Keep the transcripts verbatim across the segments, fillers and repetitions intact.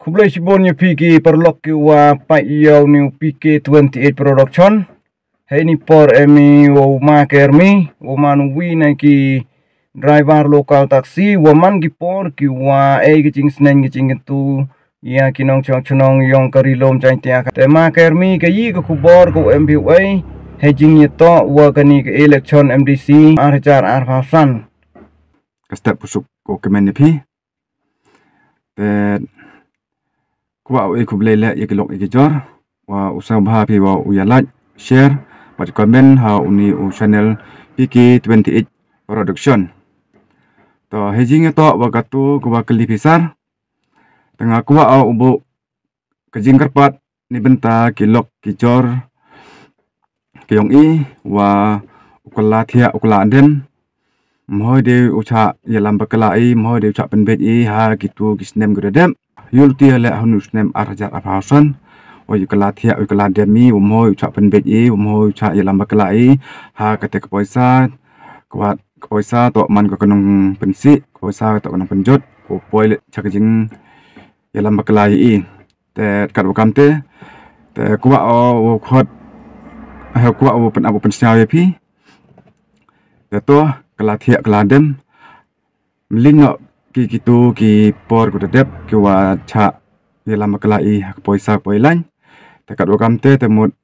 Khublei shibun ïa phi ki paralok ki wa peit ïa u new P K twenty-eight production. Hei ni por em i wa u ma Kermi, wa man u wi na ki driver local taxi, wa man ki por ki wa ei ki jingsneng ki jingkyntu ïa ki nongshong shnong yong ka ri lum Jaintia. Te ma Kermi ka yi ka khubor ka u M P U A, hei jingïatoh wa kani ka election M D C ar hajar arphew san. Ka step pusuk ko kemen ïa phi. Te kwah u ei khublei leh ïa ki lok ïa ki jor, wa u sngewbha phi wa u ïa like, share bad comment ha uni u channel P K twenty-eight production. To hei jingïatoh wa katu ka wa kali phi sar. Te nga kwah u buh ka jingkyrpad ni bynta ki lok ki jor ki yong i, wa u kylla thiah u kylla dem. Mhoi de u chah ïalam bakla i, mhoi de u chah pynbeit i ha kitu ki snem ki da dep. Ïa u lute leh ha uni u snem ar hajar arphew san. Wa u kylla thiah u kylla dem i, wa mhoi u chah pynbeit i, wa mhoi u chah ïalam bakla i ha kata ka poisa. Kwah ka poisa to man ka ka nongpynsih, ka poisa to ka nongpynjot, u poi leh cha ka jingïalam bakla i. Te katwa kamte, te kwah u khot, hei kwah u pynap u pynsngew ïa phi. Te to kylla thiah kylla dem. Mlien noh ki kitu ki por ki da dep ki wa chah ïalam bakla i ha ka poisa ka poilaiñ. Te katwa kamte te mut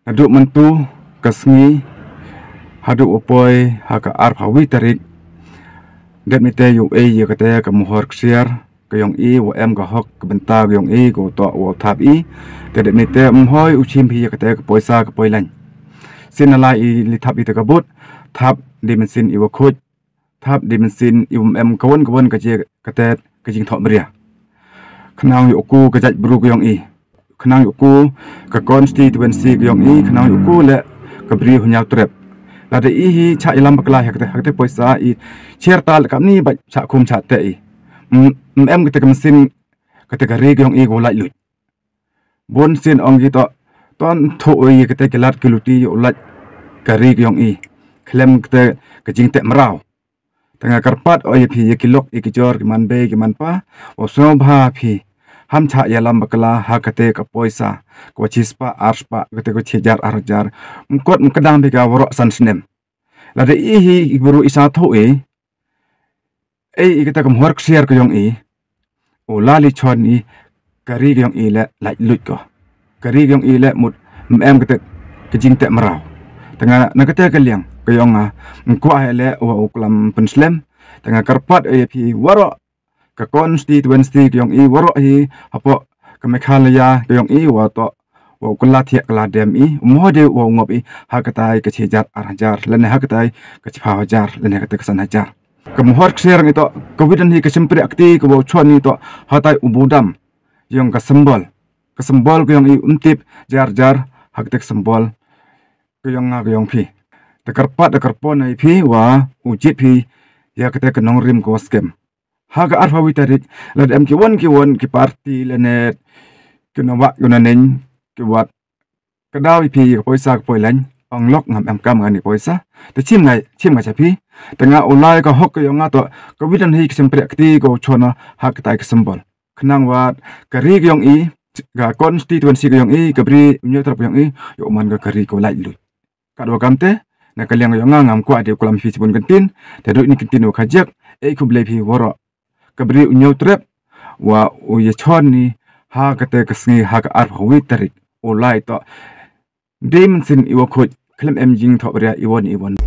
naduh mynta ka sngi haduh u poi ha ka arphew wi tarik. Dep ni te ïa u ei ïa kata ka mohor ksiar ka yong i, wa em ka hok ka bynta ka yong i, ka u toh wa u thap i. Te dep ni te mhoi u chim phi ïa kata ka poisa ka poilaiñ. Sien na lai i li thap i te ka bud, thap di mynsiem i wa khuid, thap di mynsiem i wa em ka wan ka wan ka je kata ka jingthoh bria. Khnang ïa u ku ka jait bru ka yong i, khnang ïa u ku ka constituency ka yong i, khnang ïa u ku leh ka bri Hynñiewtrep. Lada i hi chah ïalam bakla ha kata, ha kata poisa i cher tal kamni ba chah khum chah teh i. M-, em kata ka mynsiem kata ka ri ka yong i ka u lait luit. Bun sien ong ki to, ton thuh i kata ki lad ki luti ïa u lait ka ri ka yong i. Khlem kata ka jingteh mraw. Te nga kyrpad u ïa phi ïa ki lok ïa ki jor ki man bei ki man pa, u sngewbha phi ham chah ïalam bakla ha kata ka poisa ka wa chispah arspah, kata ka chihajar arhajar. Mkot mkdang phi ka waroh san snem. Lada i hi i bru i sa thuh i, ei i kata ka mohor ksiar ka yong i, u la li chon i, ka ri ka yong i leh lait luit ko. Ka ri ka yong i leh mut mem kata ka jingteh mraw. Te nga na kata ka liang ka yong nga, mkwah leh wa u klam pynslem. Te nga kyrpad ïa phi waroh ka constituency ka yong i, waroh hi hapoh ka Meghalaya ka yong i, wa toh wa u kylla thiah kylla dem i, mhoi de wa u ngop i ha katai ka chihajar arhajar lane ha katai ka chiphew hajar lane ha katai ka san hajar. Ka mohor ksiar i toh ka widan hi ka shympriah kti ka wa u chon i toh hatai u budam. Yong ka symbol, ka symbol ka yong i um tip jar jar ha katai ka symbol ka yong nga ka yong phi. Da kyrpad da kyrpon ïa phi wa u jied phi ïa katai ka nongrim ka wa skhem. Ha ka arphew wi tarik, lada em ki wan ki wan ki parti lane ki na wah ki na neng ki wat ka daw ïa phi ïa ka poisa ka poilaiñ, ong lok ngam em kam ngan ïa ka poisa. Te chim nga, chim nga cha phi. Te nga u lai ka hok ka yong nga toh ka widan hi ka shympriah kti ka u chon ha katai ka symbol. Khnang wat ka ri ka yong i, ka constituency ka yong i, ka bri Hynñiewtrep ka yong i, ïoh man ka ka ri ka u lait luit. Katwa kamte, na ka liang yong nga ngam kwah de u klam phi chibun kyntien, te duh ni kyntien wa khajiak, ei khublei phi waroh. Ka bri Hynñiewtrep wa u ïa chon i ha kata ka sngi ha ka arphew wi tarik. U lai toh di mynsiem i wa khuid, khlem em jingthoh bria i wan i wan.